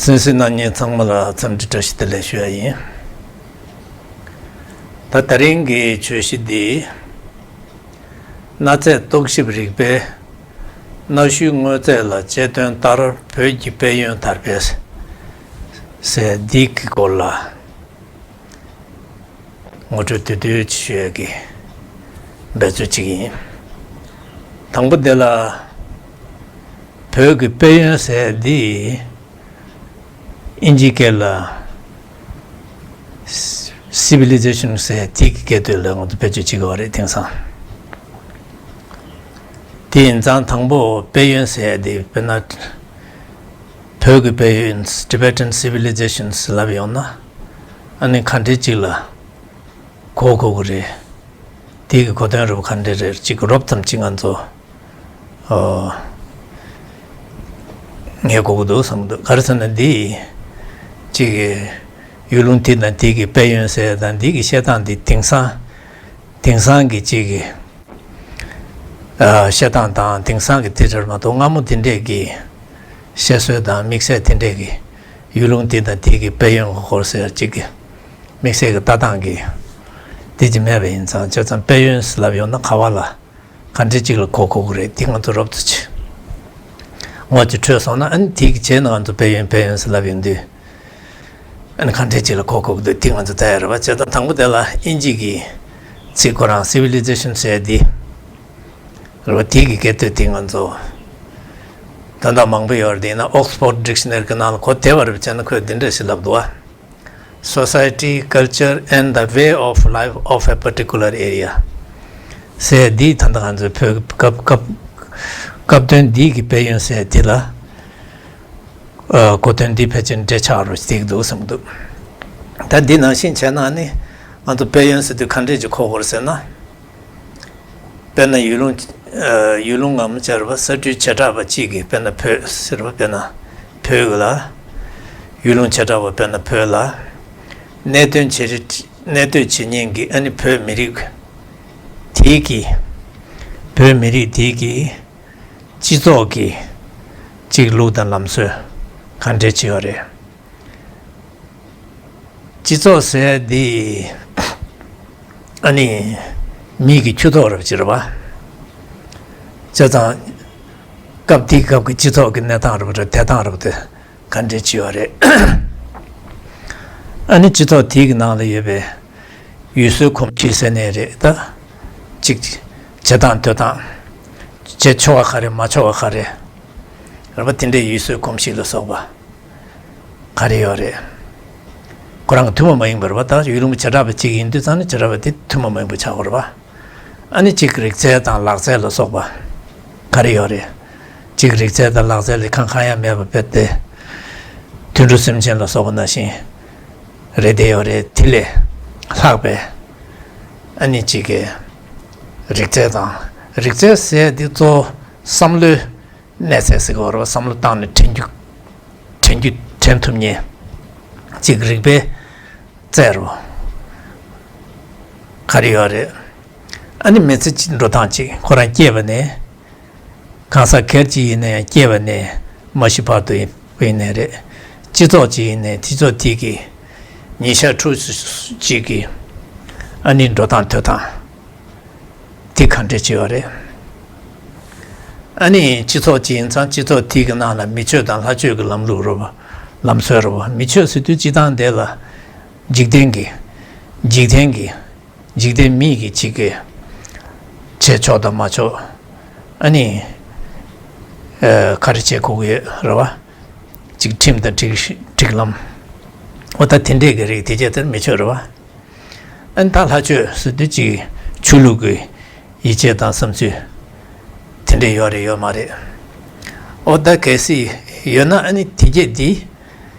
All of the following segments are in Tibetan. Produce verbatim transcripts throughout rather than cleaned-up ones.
གསན་གཟིགས་གནང་མཁན་ཚང་མ་ལ་འཚམས་འདྲི་བཀྲ་ཤིས་བདེ་ལེགས་ཞུ་ཡ་ཡིན། ད་དེ་རིང་གི་བརྗོད་གཞི་འདི། གནའ་རྫས་རྟོག་ཞིབ་རིག་པའི་གནའ་ཤུལ་དངོས་རྫས་ལ་དཔྱད་དོན་ལྟར་བོད་ཀྱི་དཔལ་ཡོན་དར་སྤེལ་ཟེར་འདི་གི་སྐོར་ལ། ངོ་སྤྲོད་བསྡུས་བསྡུས་ཅིག་ཞུ་ཡས་ཀྱི་འབད་རྩོལ་ཅིག་ཡིན། དང་པོ་དེ་ལ། བོད་ཀྱི་དཔལ་ཡོན་ཟེར་འདི་ཨིན་ཇིའི་སྐད་ལ་Civilization ཟེར་དེ་གི་སྐད་དོད་ལ་ང་ཚོ་བེད་སྤྱོད་བྱེད་ཀྱི་ཡོད་རེད་དེང་སང་། དེ་ཡིན་ཙང་དང་པོ་དཔལ་ཡོན་ཟེར་འདི་དཔེར་ན། བོད་ཀྱི་དཔལ་ཡོན། Tibetan Civilizations ལབ་ཡོང་ན། ཨ་ནི་ག་འདྲའི་ཅིག་ལ་གོ་དགོས་ཀྱི་རེད། དེ་གི་གོ་དོན་རུ་ག་འདྲ་རེད་ཅིག་རོབ་ཙམ་ཅིག་ང་ཚོ་ཨོ་ངས་གོ་གི་འདུག་བསམ་གི་འདུག་ག་རེ་ཟེར་ན་འདི་ཅིག་གི་ཡུལ་ལུང་དེ་དང་དེ་གི་དཔལ་ཡོན་ཟེར་དང་འདི་གི་བཤད་སྟངས་འདི་དེང་སང་དེང་སང་གི་ཅིག་གི་ཨ་བཤད་སྟངས་དང་དེང་སང་གི་དེ་འདྲ་མ་གཏོགས་སྔ་མོ་དེ་འདྲས་ཀྱི་བཤད་སྲོལ་དང་དམིགས་བསལ་དེ་འདྲས་ཀྱི་ཡུལ་ལུང་དེ་དང་དེ་གི་དཔལ་ཡོན་སྐོར་ཟེར་ཅིག་གི་དམིགས་བསལ་གྱི་ལྟ་སྟངས་ཀྱི་དེ་ཅིག་མེད་པ་ཡིན་ཙང་བྱས་ཙང་དཔལ་ཡོན་ཟེར་ལབ་ཡོང་ན་ག་བ་ལ་ག་འདྲ་ཅིག་ལ་གོ་གོ་གི་རེད་དེ་ང་ཚོ་རོབ་ཙམ་ཅིག་ངོ་ཅིག་འཕྲོད་སོང་ན་ཨ་ནི་དེ་གི་རྗེས་ན་ང་ཚོ་དཔལ་ཡོན་དཔལ་ཡོན་ཟེར་ལབ་ཡོང་དུས། ཨ་ནི་ག་འདྲས་ཅིག་ལ་གོ་གོ་གི་འདུག་དེ་ང་ཚོ་ལྟ་ཡ་རེད་བ། བྱས་ཙང་དང་པོ་དེ་ལ་ཨིན་ཇི་གི་ཚིག་ཁོ་རང་Civilization ཟེར་དེ་རེད་བ། དེ་གི་སྐད་དོད་དེ་ང་ཚོ་ད་ལྟ་མང་པོ་ཡོད་རེད། དེ་ཡིན་ན་Oxford Dictionary གི་ནང་ལ་གོ་བདེ་བ་རེད་བྱས་ན་ཁོས་འདི་འདྲས་ཞིག་ལབ་འདུག་བ། Society, culture and the way of life of a particular area ཟེར་དེ་ད་ལྟ་ང་ཚོའི་བོད་སྐབས་སྐབས་སྐབས་དོན་འདི་གི་དཔལ་ཡོན་ཟེར་དེ་ལ། ཨ་གོ་དོན་འདི་ཕལ་ཆེར་འབྲེལ་ཆགས་རུ་བསྡད་འདུག་བསམ་འདུག་ད་འདི་ནང་བཞིན་བྱས་ན་ནི་ང་ཚོ་དཔལ་ཡོན་ཟེར་དུས་ག་འདྲས་ཀྱི་གོ་དགོས་ཟེར་ན། དཔེར་ན་ཡུལ་ལུང་ཨ་ཡུལ་ལུང་ངམ་བྱས་པ་ས་ཁུལ་བྱེ་བྲག་པ་གཅིག་གིས་དཔེར་ན་བོད་ཟེར་བ་དཔེར་ན་བོད་ལ་ཡུལ་ལུང་བྱེ་བྲག་པ་དཔེར་ན་བོད་ལ་གནད་དོན་བྱེད་གནད་དོན་བྱེད་མཁན་གྱི་ཨ་ནི་བོད་མི་རིགས་དེའི་གི་བོད་མི་རིགས་དེའི་གི་སྤྱི་ཚོགས་ཀྱི་གཅིག་ལུགས་དང་ལམ་སྲོལ་ག་འདྲས་ཅིག་ཡོད་རེད། སྤྱི་ཚོགས་ཟེར་འདི་ཨ་ནི་མི་གི་ཁྱུ་ཚོགས་རབ་ཅིག་རེད་བ། བྱས་ཙང་སྐབས་དེའི་སྐབས་ཀྱི་སྤྱི་ཚོགས་ཀྱི་གནས་སྟངས་རབ་དང་དེ་སྟངས་རབ་དེ་ག་འདྲས་ཅིག་ཡོད་རེད། ཨ་ནི་སྤྱི་ཚོགས་དེའི་གི་ནང་ལ་ཡོད་པའི་ཡུལ་སྲོལ་གོམས་གཤིས་ཟེར་ནའི་རེད་ད། གཅིག་བྱེད་སྟངས་སྡོད་སྟངས། བྱེད་ཆོག་པ་ག་རེ་མ་ཆོག་པ་ག་རེ། རེད་བ། དེ་འདྲའི་ཡུལ་སྲོལ་གོམས་གཤིས་ལ་སོགས་པ་ག་རེ་ཡོད་རེད། ཁོ་རང་གི་ཐུན་མོང་མ་ཡིན་པ་རེད་བ། ད་ཡུལ་ལུང་བྱེ་བྲག་པ་གཅིག་ཡིན་དུས་ཙང་ནི་བྱེ་བྲག་པ་དེ་ཐུན་མོང་མ་ཡིན་པ་ཆགས་དགོས་རེད་བ། ཨ་ནི་གཅིག་རིག་རྩལ་དང་ལག་རྩལ་ལ་སོགས་པ་ག་རེ་ཡོད་རེད། གཅིག་རིག་རྩལ་དང་ལག་རྩལ་ལས་ཁང་ཁང་ཡ་མེད་པ་དཔེ་དེ། དུད་འགྲོ་སེམས་ཅན་ལ་སོགས་པ་ནང་བཞིན་རེད་བསྡད་ཡོད་རེད། དེ་ལས་ལྷག་པའི་ཨ་ནི་གཅིག་གི་རིག་རྩལ་དང་། རིག་རྩལ་ཟེར་འདི་གཙོ་བོ་བསམ་བློའི་གནས་ཚད་ཟེར་གྱི་ཡོད་རེད་བ། བསམ་བློ་བཏང་ནས་དྲན་རྒྱུ་དྲན་རྒྱུ་དྲན་ཐུབ་མཁན་གཅིག་རིག་པའི་རྩལ་རོ། ག་རེ་ཡོད་རེད། ཨ་ནི་མི་ཚེ་གཅིག་འགྲོ་སྟངས་གཅིག་ཁོ་རང་སྐྱེས་པ་ནས་གང་ཟག་སྒེར་གཅིག་ཡིན་ན་ཡང་སྐྱེས་པ་ནས་མ་ཤི་བར་དུ་ཡིན་ནའི་རེད། སྤྱི་ཚོགས་གཅིག་ཡིན་ནའི་སྤྱི་ཚོགས་དེ་གི་ཉིན་ཞག་ཕྲུགས་གཅིག་གི་ཨ་ནི་འགྲོ་སྟངས་སྡོད་སྟངས་དེ་ག་འདྲས་བྱེད་པ་རེད། ཨ་ནི་སྤྱི་ཚོགས་གཅིག་ཡིན་ཙང་སྤྱི་ཚོགས་དེ་གི་ནང་ལ་མི་ཆོས་དང་ལྷ་ཆོས་ཀྱི་ལམ་ལུགས་རོ་བ། ལམ་སྲོལ་རོ་བ། མི་ཆོས་ཟེར་དུས་སྤྱི་བཏང་དེ་ལ་འཇིག་རྟེན་གྱི་འཇིག་རྟེན་གྱི་འཇིག་རྟེན་མི་གི་གཅིག་གི་བྱེད་ཆོག་དང་མ་ཆོག་ཨ་ནི་ཨ་ག་རེ་བྱེད་དགོས་ཀྱི་ཡོད་རེད་བ། གཅིག་ཁྲིམས་དང་སྒྲིག་སྒྲིག་ལམ། འོ་ད་དེ་འདྲས་ཀྱི་རིགས་དེ་བྱས་ཙང་མི་ཆོས་རེད་བ། ཨ་ནི་ད་ལྷ་ཆོས་ཟེར་དུས་གཅིག་ཆོས་ལུགས་ཀྱི་ཡིད་ཆེས་དང་བསམ་ཚུལ་དེ་འདྲས་ཡོད་རེད་ཡོད་མ་རེད། འོ་ད་གལ་སྲིད་ཡོད་ན་ཨ་ནི་དེ་བྱས་འདི།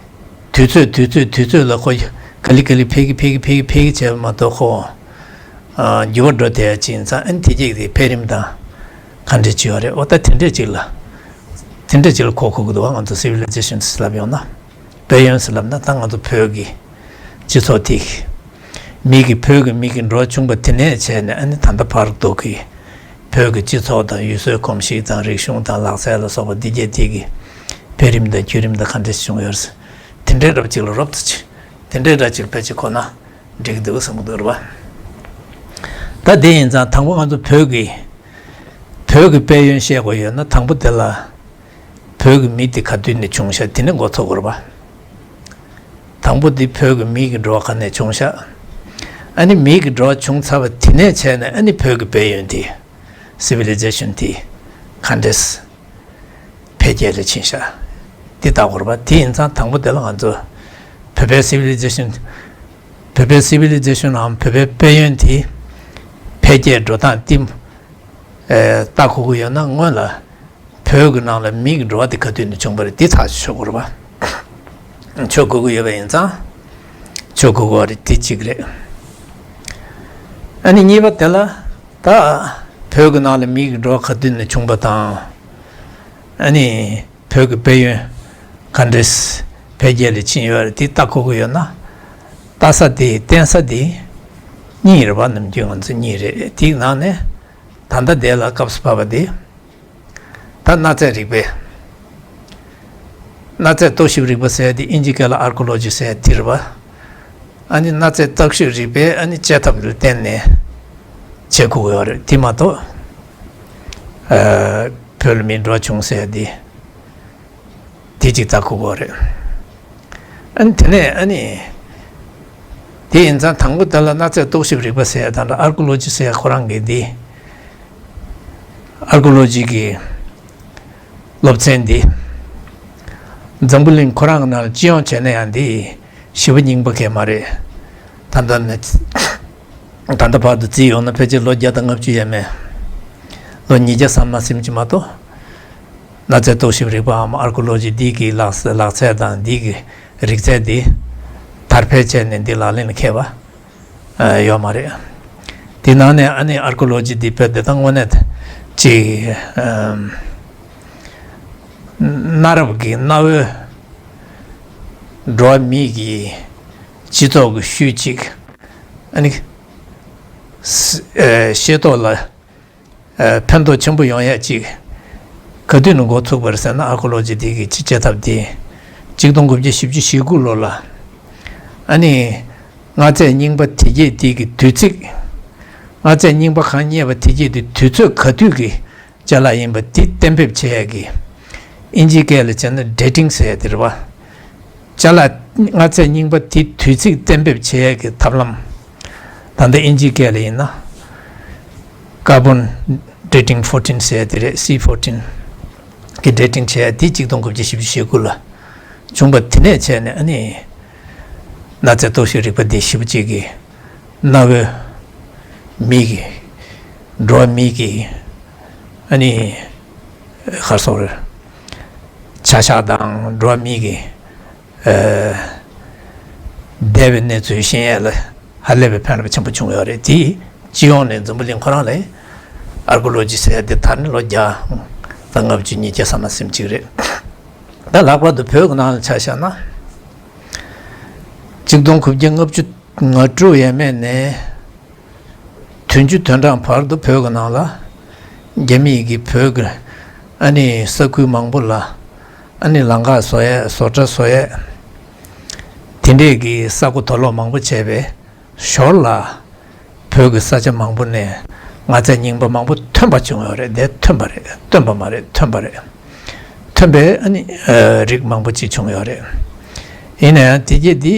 དུས་ཚོད་དུས་ཚོད་དུས་ཚོད་ལ་ཁོ་ག་ལེ་ག་ལེ་འཕེལ་གི་འཕེལ་གི་འཕེལ་གི་འཕེལ་གི་བྱས་པ་མ་གཏོགས་ཁོ། ཨ་འགྱུར་བ་འགྲོ་བསྡད་ཡ་ཅིག་ཡིན་ཙང་ཨ་ནི་དེ་རྗེས་དེ་འཕེལ་རིམ་དང་ག་འདྲས་ཅིག་ཡོད་རེད། འོ་ད་དེ་འདྲས་ཅིག་ལ་དེ་འདྲས་ཅིག་ལ་གོ་གོ་གི་འདུག་བ། ང་ཚོ་Civilizations ལབ་ཡོང་ན་དཔལ་ཡོན་ཟེར་ལབ་ན་ད་ང་ཚོ་བོད་ཀྱི་སྤྱི་ཚོགས་དེ་གི་མི་གི་བོད་ཀྱི་མི་གི་འགྲོ་བ་ཆུང་བ་དེ་ནས་བྱས་ནས་ཨ་ནི་ད་ལྟ་བར་དུ་གི་བོད་ཀྱི་སྤྱི་ཚོགས་དང་ཡུལ་སྲོལ་གོམས་གཤིས་དང་རིག་གཞུང་དང་ལག་རྩལ་ལ་སོགས་པ་འདི་གྱད་དེ་གི་འཕེལ་རིམ་དང་བརྒྱུད་རིམ་དང་ག་འདྲས་བྱུང་ཡོད་རེད། དེ་འདྲའི་རབ་ཅིག་ལ་རོབ་ཏུ་ཆེ། དེ་འདྲའི་རབ་ཅིག་ལ་ཕལ་ཆེར་གོ་ན་འགྲིག་གི་འདུག་བསམ་གྱི་འདུག་རེད་པ། ད་དེ་ཡིན་ཙང་དང་པོ་ང་ཚོ་བོད་ཀྱི་བོད་ཀྱི་དཔལ་ཡོན་བཤད་དགོས་ཡོད་ན་དང་པོ་དེ་ལ་བོད་ཀྱི་མི་དེ་ག་དུས་ནས་བྱུང་ཤག་དེ་ནས་འགོ་ཚུགས་དགོས་རེད་པ། དང་པོ་དེ་བོད་ཀྱི་མི་གི་འགྲོ་བ་ག་ནས་བྱུང་ཤག་ཨ་ནི་མི་གི་འགྲོ་བ་བྱུང་ཚར་བ་དེ་ནས་བྱས་ནས་ཨ་ནི་བོད་ཀྱི་དཔལ་ཡོན་དེ། སི་ཝི་ལི་ཛེ་ཤན་དེ་ག་འདྲས་འཕེལ་རྒྱས་ལ་ཕྱིན་ཤག་དེ་ལྟ་དགོས་རེད་པ། དེ་ཡིན་ཙང་དང་པོ་དེ་ལ་ང་ཚོ་བོད་པའི་སི་ཝི་ལི་ཛེ་ཤན། བོད་པའི་སི་ཝི་ལི་ཛེ་ཤན་འམ་བོད་པའི་དཔལ་ཡོན་དེ་འཕེལ་རྒྱས་འགྲོ་སྟངས་དེ་ཨེ་ལྟ་དགོས་ཀྱི་ཡོད་ན་སྔོན་ལ་བོད་ཀྱི་ནང་ལ་མི་གི་འགྲོ་བ་དེ་ག་དུས་ནས་བྱུང་པ་རེད་དེ་ཐག་ཆོད་དགོས་རེད་པ། ཆོད་དགོས་ཀྱི་ཡོད་པ་ཡིན་ཙང་ཆོད་དགོས་ཀྱི་རེད། དེ་གཅིག་རེད། ཨ་ནི་གཉིས་པ་དེ་ལ་ད་བོད་ཀྱི་ནང་ལ་མི་གི་འགྲོ་བ་ག་དུས་ནས་བྱུང་པ་དང་། ཨ་ནི་བོད་ཀྱི་དཔལ་ཡོན་ག་འདྲས་འཕེལ་རྒྱས་ལ་ཕྱིན་ཡོད་རེད་དེ་ལྟ་དགོས་ཀྱི་ཡོད་ན། ལྟ་ས་དེ་བསྟན་ས་དེ་གཉིས་རེད་པ། ནམ་རྒྱུན་ང་ཚོ་གཉིས་རེད། དེའི་ནང་ནས་ད་ལྟ་དེ་ལ་སྐབས་སུ་བབས་པ་དེ། ད་གནའ་རྫས་རིག་པའི། གནའ་རྫས་རྟོག་ཞིབ་རིག་པ་ཟེར་ཡ་དེ་ཨིན་ཇི་སྐད་ལ་ཨར་ཀི་ཨོ་ལོ་ཇི་ཟེར་ཡ་དེ་རེད་པ། ཨ་ནི་གནའ་རྫས་བརྟག་ཞིབ་རིག་པའི་ཨ་ནི་དཔྱད་ཐབས་ལ་བརྟེན་ནས་བྱེད་དགོས་ཀྱི་ཡོད་རེད། དེ་མ་གཏོགས་ཨ་བོད་ལ་མིའི་འགྲོ་བ་བྱུང་ཟེར་ཡ་དེ་དེ་གཅིག་ལྟ་དགོས་ཀྱི་ཡོད་རེད། ཨ་ནི་དེ་ནས་ཨ་ནི་དེ་ཡིན་ཙང་དང་པོ་དེ་ལ་གནའ་རྫས་རྟོག་ཞིབ་རིག་པ་ཟེར་ཡ་དང་འདྲ་ཨར་ཀི་ཨོ་ལོ་ཇི་ཟེར་ཡ་ཁོ་རང་གི་དེ། ཨར་ཀི་ཨོ་ལོ་ཇི་གི་སློབ་ཚན་འདི། འཛམ་བུ་གླིང་ཁོ་རང་གི་ནང་ལ་སྤྱི་ཡོངས་བྱས་ན་ཡང་འདི་ཞེ་པོ་རྙིང་པ་གང་ཡང་མ་རེད། ད་ལྟ་ནི་ད་ལྟ་བར་དུ་བརྩིས་ཡོང་ན་ཕལ་ཆེར་ལོ་བརྒྱ་དང་ལྔ་བཅུ་ཡས་མས། ལོ་ཉིས་བརྒྱ་ཙམ་མ་ཟིན་གྱི་མ་གཏོགས། གནའ་རྫས་རྟོག་ཞིབ་རིག་པའམ་ཨར་ཀི་ཨོ་ལོ་ཇི་འདི་གི་ལག་ལག་རྩལ་དང་འདི་གི་རིག་རྩལ་འདི་དར་འཕེལ་བྱས་ནས་འདི་ལག་ལེན་ལ་འཁེལ་བ། ཨ། ཡོད་མ་རེད། དེ་ནང་ནས་ཨ་ནི་ཨར་ཀི་ཨོ་ལོ་ཇི་འདི་དཔེ་འདི་དང་དངོས་གནས་ཅིག་ཨམ། གནའ་རབས་ཀྱི་གནའ་བོའི་འགྲོ་བ་མིའི་གི་སྤྱི་ཚོགས་ཀྱི་ཤུལ་ཅིག་ཨ་ནི་ཤེས་རྟོགས་ལ་ཕན་ཐོགས་ཆེན་པོ་ཡོང་ཡ་ཅིག་ག་དུས་ནས་འགོ་ཚུགས་པ་རེད་ཟེར་ན། ཨར་ཀི་ཨོ་ལོ་ཇི་འདི་གི་སྤྱི་བྱེད་ཐབས་འདི་གཅིག་སྟོང་དགུ་བརྒྱ་བཞི་བཅུ་ཞེ་དགུ་ལོ་ལ་ཨ་ནི་གནའ་རྫས་རྙིང་པ་དེ་གྱད་འདི་གི་དུས་ཚིགས། གནའ་རྫས་རྙིང་པ་གང་རྙེད་པ་དེ་གྱད་འདི་དུས་ཚོད་ག་དུས་ཀྱི་ཅ་ལག་ཡིན་པ་འདི་གཏན་འབེབས་བྱེད་ཡ་གི་ཨིན་ཇིའི་སྐད་ལ་བྱས་ན་ཌེ་ཊིང་ཟེར་ཡ་དེ་རེད་པ། ཅ་ལག་གནའ་རྫས་རྙིང་པ་དེ་དུས་ཚིགས་གཏན་འབེབས་བྱེད་ཡ་གི་ཐབས་ལམ། ད་ལྟ་ཨིན་ཇིའི་སྐད་ལ་ཡིན་ན་ཀར་བོན་ཌེ་ཊིང་ཕོར་ཊིན་ཟེར་ཡ་དེ་རེད། སི་ཕོར་ཊིན་གི་ཌེ་ཊིང་བྱེད་ཡ་དེ་གཅིག་སྟོང་དགུ་བརྒྱ་བཞི་བཅུ་ཞེ་དགུ་ལ་བྱུང་པ་དེ་ནས་བྱས་ནས་ཨ་ནི་གནའ་རྫས་རྟོག་ཞིབ་རིག་པ་འདི་ཞེ་པོ་ཅིག་གི་གནའ་བོའི་མི་གི་འགྲོ་བ་མི་གི་ཨ་ནི་ག་རེ་ཟེར་དགོས་རེད། བྱ་གཞག་དང་འགྲོ་བ་མི་གི་ཨ་འདས་པའི་གནས་ཚུལ་ཤེས་ཡས་ལ་ཧ་ལས་པའི་ཕན་རླབས་ཆེན་པོ་བྱུང་ཡོད་རེད། དེ་སྤྱི་ཡོངས་ནས་འཛམ་བུ་གླིང་ཁོ་རང་ལ་ཨར་ཀི་ཨོ་ལོ་ཇི་ཟེར་ཡ་དེ་དར་ནས་ལོ་བརྒྱ་དང་ལྔ་བཅུ་ཉིས་བརྒྱ་ཙམ་མ་ཟིན་ཅིག་རེད། ད་ལྷག་པར་དུ་བོད་ཀྱི་ནང་ལ་ཆ་བཞག་ན། གཅིག་སྟོང་དགུ་བརྒྱ་ལྔ་བཅུ་ང་དྲུག་ཡས་མས་ནས་བདུན་ཅུ་དོན་གྲངས་བར་དུ་བོད་ཀྱི་ནང་ལ་རྒྱ་མིས་ཀྱིས་བོད་ཀྱི་ཨ་ནི་ས་ཁུལ་མང་པོ་ལ་ཨ་ནི་ལམ་ཁ་བཟོ་ཡས་བཟོ་གྲྭ་བཟོ་ཡས་དེ་འདྲས་ཀྱི་ས་གོ་དོ་ལོག་མང་པོ་བྱས་པའི་ཞོར་ལ་བོད་ཀྱི་ས་ཆ་མང་པོ་ནས་གནའ་རྫས་རྙིང་པ་མང་པོ་ཐོན་པ་བྱུང་ཡོད་རེད། དེ་ཐོན་པ་རེད། ཐོན་པ་མ་རེད། ཐོན་པ་རེད། ཐོན་པའི་ཨ་ནི་ཨ་རིགས་མང་པོ་ཅིག་བྱུང་ཡོད་རེད། ཡིན་ན་ཡང་དེ་གྱད་འདི་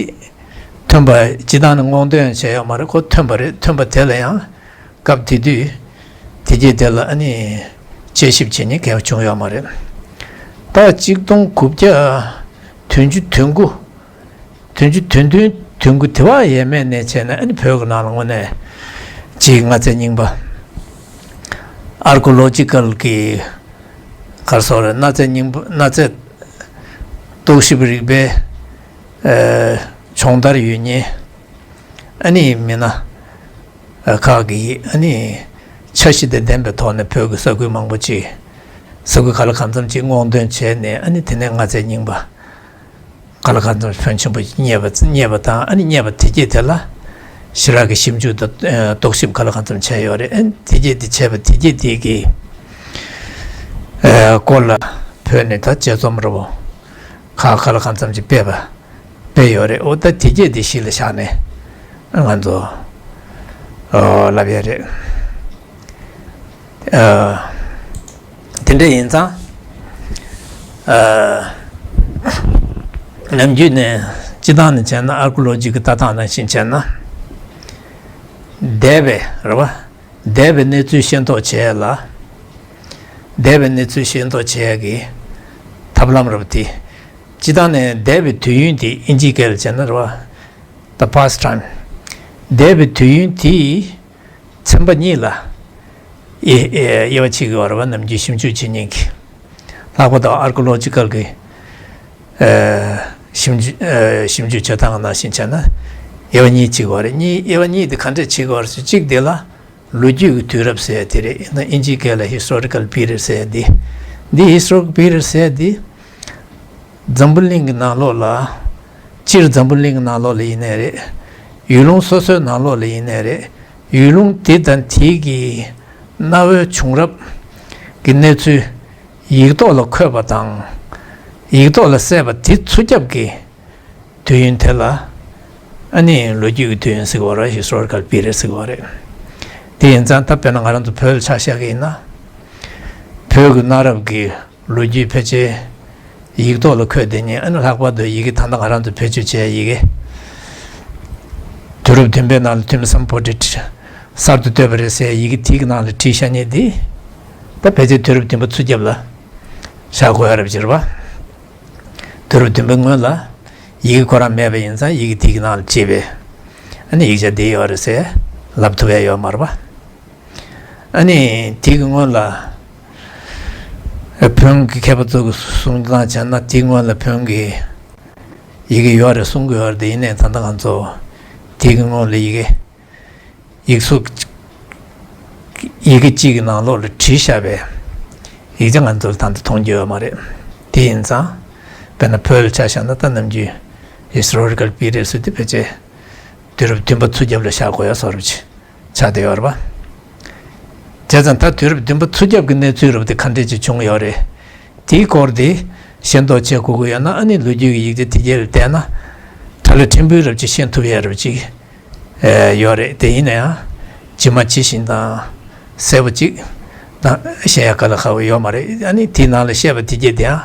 ཐོན་པ་སྤྱིར་བཏང་ནས་སྔོག་འདོན་བྱས་ཡོད་མ་རེད། ཁོ་ཐོན་པ་རེད། ཐོན་པ་དེ་ལ་ཡང་སྐབས་དེ་དུས་དེ་གྱད་དེ་ལ་ཨ་ནི་དཔྱད་ཞིབ་བྱེད་མཁན་གང་ཡང་བྱུང་ཡོད་མ་རེད། ད་གཅིག་སྟོང་དགུ་བརྒྱ་བདུན་ཅུ་དོན་དགུ། བདུན་ཅུ་དོན་བདུན་དོན་དགུ་དེ་བ་ཡས་མས་ནས་བྱས་ནས་ཨ་ནི་བོད་ཀྱི་ནང་ལ་དངོས་གནས་ཅིག་གནའ་རྫས་རྙིང་པ་ཨར་ཀི་ཨོ་ལོ་ཇི་ཀལ་གྱི་ག་རེ་ཟེར་དགོས་རེད། གནའ་རྫས་རྙིང་པ་གནའ་རྫས་རྟོག་ཞིབ་རིག་པའི་ཨ་སྦྱོང་བརྡར་ཡོད་མཁན་ཨ་ནི་མི་སྣ་ཁག་གིས་ཨ་ནི་འཆར་གཞི་དང་ལྡན་པའི་ཐོག་ནས་བོད་ཀྱི་ས་ཁུལ་མང་པོ་ཅིག་ས་ཁུལ་ག་ལ་གང་འཚམ་ཅིག་སྔོག་འདོན་བྱས་ནས་ཨ་ནི་དེ་ནས་གནའ་རྫས་རྙིང་པ་ག་ལ་གང་འཚམ་ཕོན་ཆེན་པོ་རྙེད་པ་རྙེད་པ་དང་། ཨ་ནི་རྙེད་པ་དེ་གྱད་དེ་ལ་ཞེ་དྲག་གི་ཞིབ་འཇུག་དང་རྟོག་ཞིབ་ག་ལ་གང་འཚམ་བྱས་ཡོད་རེད། ཨ་ནི་དེ་གྱད་དེ་བྱས་པ་དེ་གྱད་དེ་གི་ཨ་སྐོར་ལ་བོད་ནས་ད་དཔྱད་རྩོམ་འདྲ་པོ་ཁག་ག་ལ་གང་འཚམ་ཅིག་སྤེལ་བ་ སྤེལ་ཡོད་རེད། འོ་ད་དེ་སྐད་དེ་གཞི་ལ་བཞག་ནས་ང་ཚོ་ཨོ་ལབ་ཡ་རེད། ཨ། དེ་འདྲ་ཡིན་ཙང་། ཨ། ནམ་རྒྱུན་ནས་སྤྱི་བཏང་ནས་བྱས་ན། ཨར་ཀི་ཡོ་ལོ་ཇི་གི་ལྟ་སྟངས་ནང་བཞིན་བྱས་ན། འདས་པའི་རེད་བ། འདས་པའི་གནས་ཚུལ་ཤེས་རྟོགས་བྱེད་ཡ་ལ། འདས་པའི་གནས་ཚུལ་ཤེས་རྟོགས་བྱེད་ཡ་གི་ཐབས་ལམ་རེད་བ་དེ། སྤྱི་བཏང་ནས་འདས་པའི་དུས་ཡུན་དེ་ཨིན་ཇིའི་སྐད་ལ་བྱས་ན་རེད་བ། The past time། འདས་པའི་དུས་ཡུན་དེའི་ཚན་པ་གཉིས་ལ་དབྱེ་དབྱེ་བ་ཕྱེ་གི་ཡོད་རེད་བ། ནམ་རྒྱུན་ཞིབ་འཇུག་བྱེད་མཁན་གྱི། ལྷག་པར་དུ་ཨར་ཀི་ཡོ་ལོ་ཇི་ཀལ་གྱི་ཨ་ཞིབ་འཇུག་ཨ་ཞིབ་འཇུག་བྱེད་སྟངས་ནང་བཞིན་བྱས་ ན། དབྱེ་བ་གཉིས་ཕྱེ་གི་ཡོད་རེད། གཉིས། དབྱེ་བ་གཉིས་དེ་ག་འདྲས་ཕྱེ་གི་ཡོད་རེད་ཟེར། གཅིག་དེ་ལ་ལོ་རྒྱུས་ཀྱི་དུས་རབས་ཟེར་ཡ་དེ་རེད། ཡང་ན་ཨིན་ཇིའི་སྐད་ལ་ཧི་སི་ཊོ་རི་ཀལ་པི་རི་ཡཌ་ཟེར་ཡ་འདི། འདི་ཧི་སི་ཊོ་རི་ཀལ་པི་རི་ཡཌ་ཟེར་ཡ་འདི་འཛམ་བུ་གླིང་གི་ནང་ལོགས་ལ། སྤྱིར་འཛམ་བུ་གླིང་གི་ནང་ལོགས་ལ་ཡིན་ནའི་རེད། ཡུལ་ལུང་སོ་སོའི་ནང་ལོགས་ལ་ཡིན་ནའི་རེད། ཡུལ་ལུང་དེ་དང་དེའི་གི་གནའ་བོའི་བྱུང་རབས་ཀྱི་གནས་ཚུལ་ཡིག་ཐོག་ལ་འཁོད་པ་དང་། ཡིག་ཐོག་ལ་གསལ་བ་དེ་ཚུར་རྒྱབ་ཀྱི་དུས་ཡུན་དེ་ལ་ཨ་ནི་ལོ་རྒྱུས་ཀྱི་དུས་ཡུན་ཟེར་གྱི་ཡོད་རེད། ཧི་སི་ཊོ་རི་ཀལ་པི་རི་ཡཌ་ཟེར་གྱི་ཡོད་རེད། དེ་ཡིན་ཙང་ད་དཔེར་ན་ང་རང་ཚོ་བོད་ལ་ཆ་བཞག་གི་ཡིན་ན། བོད་ཀྱི་གནའ་རབས་ཀྱི་ལོ་རྒྱུས་ཕལ་ཆེར་ཡིག་ཐོག་ལ་འཁོད་བསྡད་མཁན། ཨ་ནི་ལྷག་པར་དུ་ཡི་གེ་ད་ལྟ་ང་རང་ཚོ་བེད་སྤྱོད་བྱེད་ཡ་ཡི་གེ། དུས་རབས་བདུན་པའི་ནང་ལ་ཐོན་མི་སམ་བྷོ་ཊ་གསར་དུ་བཏོད་པ་རེད་ཟེར་ཡ་ཡི་གེ་དེའི་ནང་ལ་བྲིས་བཞག་མཁན་འདི། ད་ཕལ་ཆེར་དུས་རབས་བདུན་པ་ཚུར་རྒྱབ་ལ་བཞག་དགོས་ཡ་རེད་པ། དུས་རབས་བདུན་པའི་སྔོན་ལ་ཡི་གེ་ཁོ་རང་མེད་པ་ཡིན་ཙང་། ཡི་གེ་དེའི་ནང་ལ་བྲིས་པའི་ཨ་ནི་ཡིག་ཆ་འདི་ཡོད་རེད་ཟེར་ལབ་ཐུབ་ཡ་ཡོད་མ་རེད་པ། ཨ་ནི་དེའི་སྔོན་ལ་བོན་གྱི་མཁས་པ་ཚོ་གི་གསུང་སྟངས་བྱས་ན། དེའི་སྔོན་ལ་བོན་གྱི་ཡི་གེ་ཡོད་རེད་གསུང་གི་ཡོད་རེད། དེ་ཡིན་ནའི་ད་ལྟ་ང་ཚོ་དེའི་སྔོན་ལ་ཡི་གེ་ཡིག་གཟུགས། ཡི་གེ་གཅིག་གི་ནང་ལོགས་ལ་བྲིས་བཞག་པའི་ཡིག་ཆ་ང་ཚོ་ལ་ད་ལྟ་མཐོང་རྒྱུ་ཡོད་མ་རེད། དེ་ཡིན་ཙང་དཔེར་ན་བོད་ལ་ཆ་བཞག་ན། ད་ནམ་རྒྱུན་ཧི་སི་ཊོ་རི་ཀལ་པི་རི་ཡཌ་ཟེར་དུས་ཕལ་ཆེར་དུས་རབས་བདུན་པ་ཚུར་རྒྱབ་ལ་བཞག་དགོས་ཡ་བཟོ་འདྲ་ཅིག་ཆགས་བསྡད་ཡོད་རེད་པ། བྱས་ཙང་ད་དུས་རབས་བདུན་པ་ཚུར་རྒྱབ་ཀྱི་གནས་ཚུལ་རབ་དེ་ག་འདྲས་ཅིག་བྱུང་ཡོད་རེད། དེའི་སྐོར་དེ་ཤེས་རྟོགས་བྱེད་དགོས་ཀྱི་ཡོད་ན། ཨ་ནི་ལོ་རྒྱུས་ཀྱི་ཡིག་ཆ་དེ་གྱད་ལ་བལྟས་ན། ཁྲ་ལ་ཕྲན་བུ་རབ་ཅིག་ཤེས་ཐུབ་ཡ་རབ་ཅིག་ཨེ་ཡོད་རེད། དེ་ཡིན་ན་ཡང་ཇི་མ་ཇི་བཞིན་དང་གསལ་པོ་ཅིག་དང་ཤེས་ཡ་དཀའ་ལས་ཁག་པོ་ཡོད་མ་རེད། ཨ་ནི་དེའི་ནང་ལ་བཤད་པ་དེ་གྱད་དེ་ཡང་།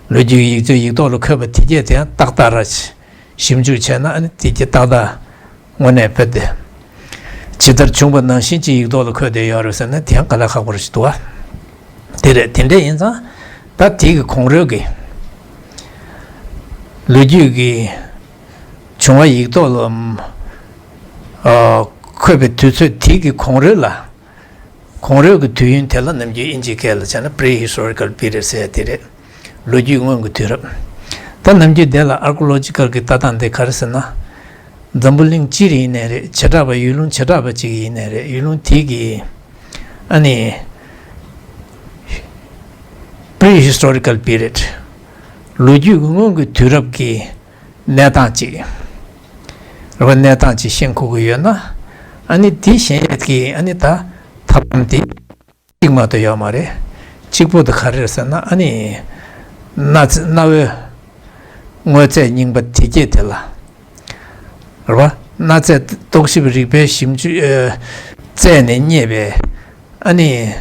ལོ་རྒྱུས་ཀྱི་ཡིག་ཆ་ཡིག་ཐོག་ལ་འཁོད་པ་དེ་གྱད་དེ་ཡང་ཏག་ཏག་ར་ཞིབ་འཇུག་བྱས་ན། ཨ་ནི་དེ་གྱད་ཏག་ཏག་དངོས་གནས་བོད་དེ་ཇི་ལྟར་བྱུང་བ་ནང་བཞིན་གྱི་ཡིག་ཐོག་ལ་འཁོད་བསྡད་ཡོད་རེད་ཟེར་ན། དེ་ཡང་དཀའ་ལས་ཁག་པོ་རེད་འདུག་བ། དེ་རེད། དེ་འདྲ་ཡིན་ཙང་ད་དེ་གི་གོང་རོལ་གྱི་ལོ་རྒྱུས་ཀྱི་བྱུང་བ་ཡིག་ཐོག་ལ་ཨ་འཁོད་པའི་དུས་ཚོད་དེ་གི་གོང་རོལ་ལ། གོང་རོལ་གྱི་དུས་ཡུན་དེ་ལ་ནམ་རྒྱུན་ཨིན་ཇིའི་སྐད་ལ་བྱས་ན་Pre-Historical Period ཟེར་ཡ་དེ་རེད། ལོ་རྒྱུས་སྔོན་གྱི་དུས་རབས། ད་ནམ་རྒྱུན་དེ་ལ་ཨར་ཀི་ཡོ་ལོ་ཇི་ཀལ་གྱི་ལྟ་སྟངས་དེ་ག་རེ་ཟེར་ན། འཛམ་བུ་གླིང་སྤྱིར་ཡིན་ནའི་རེད། བྱེ་བྲག་པ་ཡུལ་ལུང་བྱེ་བྲག་པ་ཅིག་ཡིན་ནའི་རེད། ཡུལ་ལུང་དེ་གི་ཨ་ནི་Pre-Historical Period། ལོ་རྒྱུས་ཀྱི་སྔོན་གྱི་དུས་རབས་ཀྱི་གནས་སྟངས་ཅིག་རེད་བ། གནས་སྟངས་ཅིག་ཤེས་དགོས་ཀྱི་ཡོད་ན། ཨ་ནི་དེ་ཤེས་ཡས་ཀྱི་ཨ་ནི་ད་ཐབས་ལམ་དེ་གཅིག་མ་གཏོགས་ཡོད་མ་རེད། གཅིག་པོ་དེ་ག་རེ་རེད་ཟེར་ན། ཨ་ནི་གནའ་རྫས། གནའ་བོའི་དངོས་རྫས་རྙིང་པ་དེ་གྱད་དེ་ལ་རེད་བ། གནའ་རྫས་རྟོག་ཞིབ་རིག་པའི་ཞིབ་འཇུག་ཨ་རྩད་ནས་རྙེད་པའི་ཨ་ནི་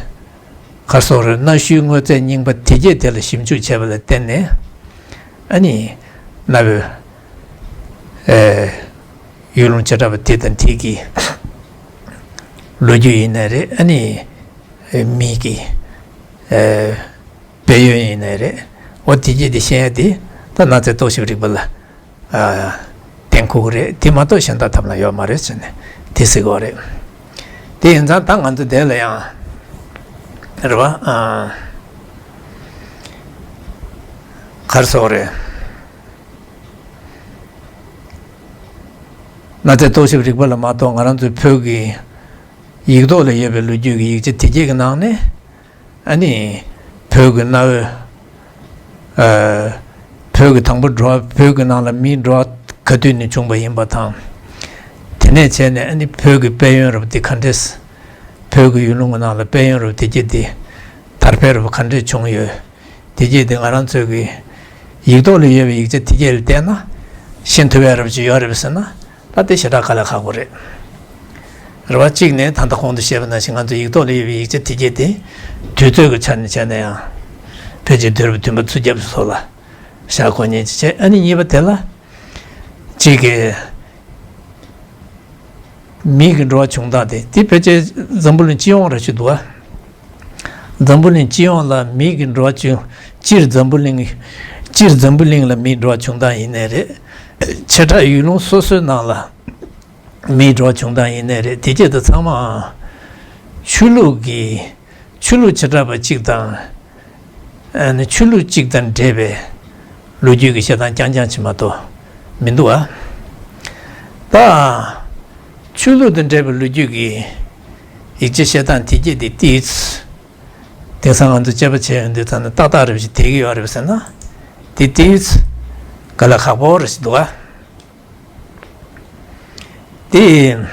ག་རེ་ཟེར་དགོས་རེད། གནའ་ཤུལ་དངོས་རྫས་རྙིང་པ་དེ་གྱད་དེ་ལ་ཞིབ་འཇུག་བྱས་པ་ལ་བརྟེན་ནས། ཨ་ནི་གནའ་བོའི་ཨེ་ཡུལ་ལུང་བྱེ་བྲག་པ་དེ་དང་དེ་གི་ལོ་རྒྱུས་ཡིན་ནའི་རེད། ཨ་ནི་མི་གི་ཨེ་དཔལ་ཡོན་ཡིན་ནའི་རེད། འོ་དེ་གྱད་དེ་ཤེས་ཡ་དེ་ད་གནའ་རྫས་རྟོག་ཞིབ་རིག་པ་ལ་ཨ་བརྟེན་དགོས་ཀྱི་རེད། དེ་མ་གཏོགས་གཞན་དག་ཐབས་ལམ་ཡོད་མ་རེད་ཟེར་ནས་དེ་ཟེར་གྱི་ཡོད་རེད། དེ་ཡིན་ཙང་ད་ང་ཚོ་དེ་ལ་ཡང་རེད་བ། ཨ་ག་རེ་ཟེར་དགོས་རེད། གནའ་རྫས་རྟོག་ཞིབ་རིག་པ་ལ་མ་གཏོགས། ང་རང་ཚོའི་བོད་ཀྱི་ཡིག་ཐོག་ལ་ཡོད་པའི་ལོ་རྒྱུས་ཀྱི་ཡིག་ཆ་དེ་གྱད་ཀྱི་ནང་ནས། ཨ་ནི་བོད་ཀྱི་གནའ་བོའི་ཨ་བོད་ཀྱི་དང་པོ་འགྲོ་བ། བོད་ཀྱི་ནང་ལ་མིའི་འགྲོ་བ་ག་དུས་ནས་བྱུང་བ་ཡིན་པ་དང་། དེ་ནས་བྱས་ནས་ཨ་ནི་བོད་ཀྱི་དཔལ་ཡོན་རབ་དེ་ག་འདྲས། བོད་ཀྱི་ཡུལ་ལུང་གི་ནང་ལ་དཔལ་ཡོན་རབ་དེ་གྱད་དེ་དར་འཕེལ་རབ་ག་འདྲས་བྱུང་ཡོད། དེ་གྱད་དེ་ང་རང་ཚོའི་གི་ཡིག་ཐོག་ལ་ཡོད་པའི་ཡིག་ཆ་དེ་གྱད་ལ་བལྟས་ན། ཤེས་ཐུབ་ཡ་རབ་ཅིག་ཡོད་རེད་པས་ཟེར་ན། ད་དེ་ཞེ་དྲག་དཀའ་ལས་ཁག་པོ་རེད། རེད་བ། གཅིག་ནས་ད་ལྟ་གོང་དུ་བཤད་པ་ནང་བཞིན་ང་ཚོ་ཡིག་ཐོག་ལ་ཡོད་པའི་ཡིག་ཆ་དེ་གྱད་དེ་དུས་ཚོད་ཀྱི་ཆ་ནས་བྱས་ན་ཡང་ཕལ་ཆེར་དུས་རབས་བདུན་པ་ཚུ་རྒྱབ་སོགས་ལ་བཞག་དགོས་ཉེན་ཅིག་བྱས། ཨ་ནི་གཉིས་པ་དེ་ལ་གཅིག་གི་མིའི་གི་འགྲོ་བ་བྱུང་སྟངས་དེ་དེ་ཕལ་ཆེར་འཛམ་བུ་གླིང་སྤྱི་ཡོངས་ར་ཞིག་འདུག་བ། འཛམ་བུ་གླིང་སྤྱི་ཡོངས་ལ་མིའི་གི་འགྲོ་བ་བྱུང་། སྤྱིར་འཛམ་བུ་གླིང་། སྤྱིར་འཛམ་བུ་གླིང་ལ་མིའི་འགྲོ་བ་བྱུང་སྟངས་ཡིན་ནའི་རེད། བྱེ་བྲག་ཡུལ་ལུང་སོ་སོའི་ནང་ལ་མིའི་འགྲོ་བ་བྱུང་སྟངས་ཡིན་ནའི་རེད། དེ་གྱད་དེ་ཚང་མ་ཆོས་ལུགས་ཀྱི། ཆོས་ལུགས་བྱེ་བྲག་པ་གཅིག་དང་། ཨ་ནི་ཆོས་ལུགས་གཅིག་དང་འབྲེལ་བའི་ལོ་རྒྱུས་ཀྱི་བཤད་སྟངས་རྐྱང་རྐྱང་ཅིག་མ་གཏོགས་མི་འདུག་བ། ད་ཆོས་ལུགས་དང་འབྲེལ་བའི་ལོ་རྒྱུས་ཀྱི་ཡིག་ཆ་བཤད་སྟངས་དེ་གྱད་དེ་ཏིས། དེང་སང་ང་ཚོ་དཔྱད་པ་བྱས་ཡོང་དུས་ཙམ་ནས་ཏག་ཏག་རེ་བཞིན་བསྡད་ཀྱི་ཡོད་རེད་ཟེར་ན། དེ་ཏིས་དཀའ་ལས་ཁག་པོ་རེ་ཞིག་འདུག་བ། དེ།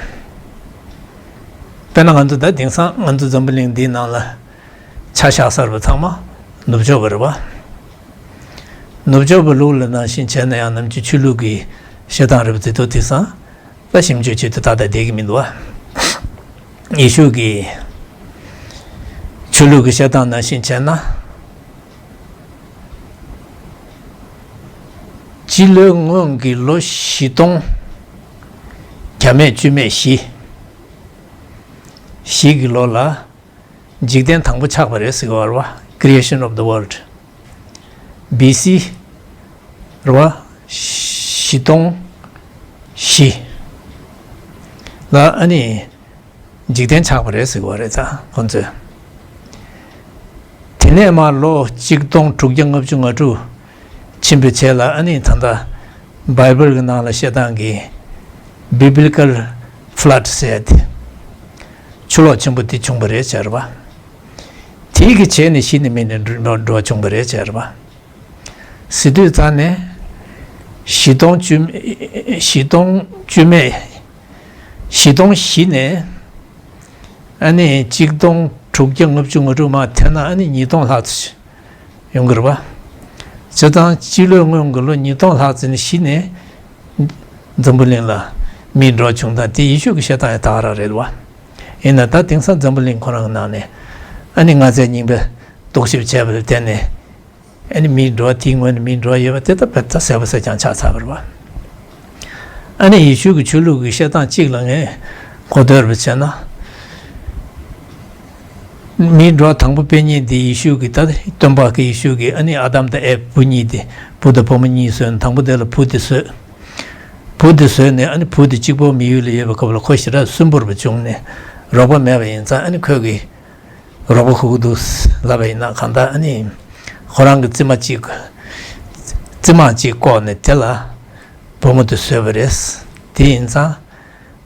དཔེར་ན་ང་ཚོ་ད་དེང་སང་ང་ཚོ་འཛམ་བུ་གླིང་འདིའི་ནང་ལ་ཆ་བཞག་ཚར་བ་ཚང་མ་ནུབ་ཕྱོགས་པ་རེད་བ། ནུབ་ཕྱོགས་པའི་ལུགས་ལ་ནང་བཞིན་བྱས་ན་ཡང་ནམ་རྒྱུན་ཆོས་ལུགས་ཀྱི་བཤད་སྟངས་རེད་པ། དེ་ཚོ་དེང་སང་ད་ཞིབ་འཇུག་བྱེད་དུས་ཏག་ཏག་བསྡད་ཀྱི་མི་འདུག་བ། ཡེ་ཤུ་གི་ཆོས་ལུགས་ཀྱི་བཤད་སྟངས་ནང་བཞིན་བྱས་ན། སྤྱི་ལོའི་སྔོན་གྱི་ལོ་བཞི་སྟོང་བརྒྱ་མེད་བཅུ་མེད་བཞི། བཞི་གི་ལོ་ལ་འཇིག་རྟེན་དང་པོ་ཆགས་པ་རེད་ཟེར་གྱི་ཡོད་རེད་བ། Creation of the world། བི་སི་རེད་བ། བཞི་སྟོང་བཞི་ལ་ཨ་ནི། འཇིག་རྟེན་ཆགས་པ་རེད་ཟེར་གྱི་ཡོད་རེད་ད་ཁོང་ཚོས། དེ་ནས་མར་ལོ་གཅིག་སྟོང་དྲུག་བརྒྱ་ལྔ་བཅུ་ང་དྲུག་ཕྱིན་པའི་རྗེས་ལ་ཨ་ནི་ད་ལྟ་བྷའི་བལ་གྱི་ནང་ལ་བཤད་སྟངས་ཀྱི་Biblical Flood ཟེར་ཡ་དེ། ཆུ་ལོག་ཆེན་པོ་དེ་བྱུང་བ་རེད་ཟེར་བ། དེའི་གི་རྗེས་ནས་གཞི་ནས་མེ་ནས་འགྲོ་འགྲོ་བ་བྱུང་བ་རེད་ཟེར་བ། ཟེར་དུས་ཙམ་ནས། བཞི་སྟོང་བཅུ། བཞི་སྟོང་བཅུ་མེད། བཞི་སྟོང་བཞི་ནས། ཨ་ནི་གཅིག་སྟོང་དྲུག་བརྒྱ་ལྔ་བཅུ་ང་དྲུག་མར་ཐེབས་ན་ཨ་ནི་ཉིས་སྟོང་ལྷག་ཙམ་ཡོང་གི་རེད་བ། བྱས་ཙང་སྤྱི་ལོའི་སྔོན་གྱི་ལོ་ཉིས་སྟོང་ལྷག་ཙམ་ནས་གཞི་ནས་འཛམ་བུ་གླིང་ལ་མིའི་འགྲོ་བ་བྱུང་སྟངས་དེ་ཡེ་ཤུ་གི་བཤད་སྟངས་ཡང་ད་ག་རང་རེད་བ། ཡིན་ན་ད་དེང་སང་འཛམ་བུ་གླིང་ཁོ་རང་གི་ནང་ནས་ཨ་ནི་ལྔ་ཚན་རྙིང་པའི་རྟོག་ཞིབ་བྱས་པ་ལ་བརྟེན་ནས། ཨ་ནི་མིའི་འགྲོ་བ་དེའི་ངོས་ནས་མིའི་འགྲོ་བ་ཡོད་པ་དེ་ད་བེད་ད་གསལ་པོ་གསལ་རྐྱང་ཆགས་ཚར་བ་རེད་བ། ཨ་ནི་ཡེ་ཤུ་གི་ཆོས་ལུགས་ཀྱི་བཤད་སྟངས་གཅིག་ལ་ངས་གོ་བསྡུར་བ་བྱས་ན། མིའི་འགྲོ་བ་དང་པོ་སྤེལ་མཁན་དེ་ཡེ་ཤུ་གི་ད་སྟོན་པ་གི་ཡེ་ཤུ་གི་ཨ་ནི་ཨ་དམ་དང་ཨེབ་བུ་གཉིས་དེ་བུ་དང་བུ་མོ་གཉིས་བཟོས་ནས་དང་པོ་དེ་ལ་བུ་དེ་བཟོས། བུ་དེ་བཟོས་ནས་ཨ་ནི་བུ་དེ་གཅིག་པོ་མི་ཡུལ་ལ་ཡོད་པའི་སྐབས་ལ་ཁོ་ཞེ་དྲག་སུན་པོར་བ་བྱུང་ནས་རོགས་པ་མེད་པ་ཡིན་ཙང་ཨ་ནི་ཁོས་གི་རོགས་པ་ཁུག་འདུག་ལབ་པ་ཡིན་ན་གང་ལྟར་ཨ་ནི་ཁོ་རང་གི་རྩིབ་མ་གཅིག་རྩིབ་མ་གཅིག་བཀོག་ནས་དེ་ལ་བུ་མོ་དེ་བཟོས་པ་རེད། དེ་ཡིན་ཙང་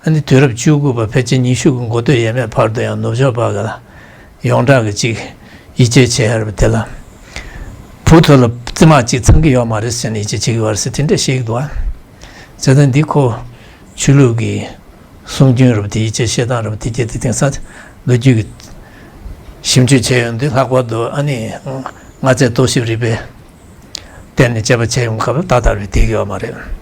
ཨ་ནི་དུས་རབས་བཅུ་དགུ་པ་ཕལ་ཆེར་ཉི་ཤུ་གི་འགོ་སྟོད་ཡས་མས་བར་དུ་ཡང་ནུབ་ཕྱོགས་པ་ག་ལ་ཡོངས་གྲགས་ཀྱི་གཅིག་ཡིད་ཆེས་བྱེད་ཡ་རེད་པ། དེ་ལ་བུ་ཚོ་ལ་རྩིབ་མ་གཅིག་ཚང་གི་ཡོད་མ་རེད་ཟེར་ནས་ཡིད་ཆེས་བྱེད་ཀྱི་ཡོད་རེད་ཟེར་དེ་འདྲ་བཤད་ཀྱི་འདུག་ཨ། བྱས་ཙང་འདི་ཁོ་ཆོས་ལུགས་ཀྱི་གསུང་རྒྱུན་རབ་དེ་ཡིད་ཆེས་བཤད་སྟངས་རབ་དེ་བྱས་ཏེ་དེང་སང་ལོ་རྒྱུས་ཀྱི་ཞིབ་འཇུག་བྱས་ཡོང་དུས་ལྷག་པར་དུ་ཨ་ནི་ལྔ་ཚན་རྟོག་ཞིབ་རིག་པའི་སྟེང་ནས་དཔྱད་པ་བྱས་ཡོང་སྐབས་ལ་ཏག་ཏག་རེད་བསྡད་ཀྱི་ཡོད་མ་རེད།